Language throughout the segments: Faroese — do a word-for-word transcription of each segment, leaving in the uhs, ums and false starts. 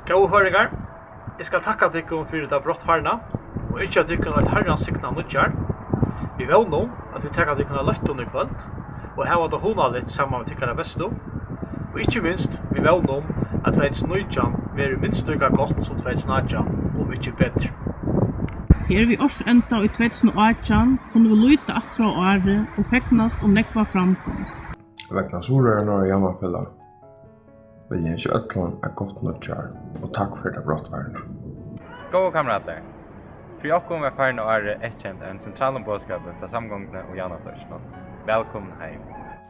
Góðu føroyingar, eg skal takka tykkum fyri tað brátt farna og ynskja tykkum eitt harrans signað nýggjár. Við vón um, at tit taka tykkum av løttum í kvøld og hava tað hugnaligt saman við tykkara bestu. Og ikki minst við vón um, at tvey túsund og nítjan verður minst líka gott sum tvey túsund og átjan, um ikki betri. Her við ársenda í tvey túsund og átjan kunnu vit líta aftur á árið og fegnast um nógva framgongd. Vegna Suðuroyar Norðoyar Javnaðarfelag vil eg ynskja øllum eitt gott nýggjár og takk fyri tað brátt farna. Góðu kameratar, fyri okkum var farna árið eyðkent av einum sentralum boðskapi frá samgonguni og javnaðarflokkinum. Vælkomin heim.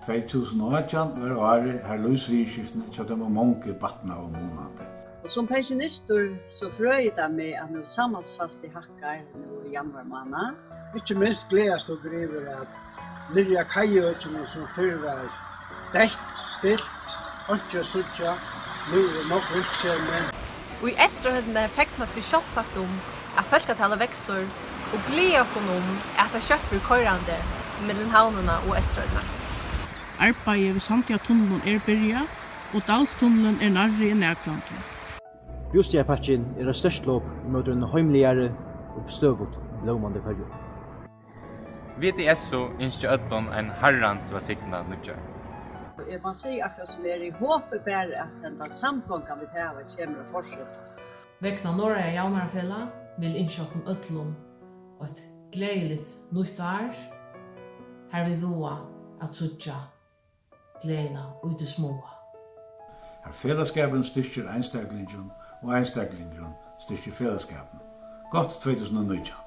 Tvey túsund og átjan var árið, har lívsviðurskiftini hjá teimum mongu batnaðu munandi. Og sum pensjonistur, so frøði tað meg, at nú samhaldsfastið hækkar nú í januar mánað. Ikki minst gleðast okur yvir, at niðri á Kaiøkinum, sum fyrr var deytt, stilt, einki at síggja, nú er nógv virksemi. Í Eysturoynni fegnast vit sjálvsagt um, at fólkatalið veksur, og gleða okkum um, at tað skjótt verður koyrandi millum Havnina og Eysturoynna. Arbeiðið við Sandoyartunlinum er byrjað, og Dalstunnilin er nærri enn nakrantíð. Bústaðarpakkin er eitt stórt lop ímóti einum heimligari og støðugt blómandi Føroyum. Vit í S U ynskja øllum ein harrans vælsignaðan nýggjár. Eg má siga akkurát sum er, eg hopi bara, at henda samgongan, vit hava, kemur at fortseta. Vegna Norðoyar Javnaðarfelag vil ynskja okkum øllum eitt gleðiligt nýtt ár, har vit vága at síggja gleðina í tí smáa. Har felagsskapurin styrkir einstaklingin, og einstaklingurin styrkir felagsskapin. Gott tvey túsund og nítjan.